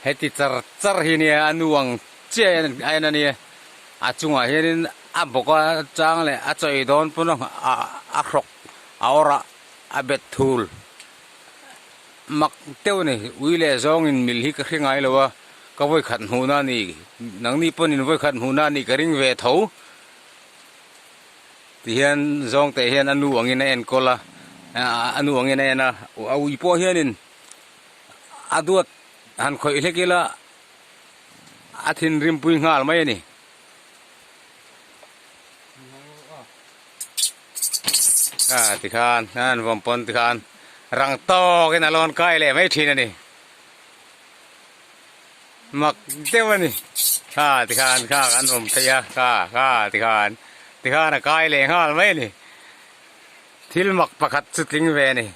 Heti char char hi nia a nu ang chiah a en a nia a chungah hianin a bawk a chang leh a chawi dawn pawn a a hrawk a awrh a a bet thul mak deuh a ni ui leh zawngin mil hi ka hre ngai lo a ka vawikhat hmuhna a ni nangni pawhin vawikhat hmuhna a nih ka ring ve tho. Tihian zawngte hian a nu angin a enkawl a, a nu angin a en a, a ui pawh hianin a duat han khawih hlek ila a thinrim pui nghal mai a ni. A tikhan an vawm pawn tikhan rang tawkin a lawn kai leh mai thin a ni. Mak deuh a ni. Kha tikhan kha kan awm theih a, kha kha tikhan tikhan a kai leh nghal mai a ni. Thil mak pakhat chu tling ve a ni.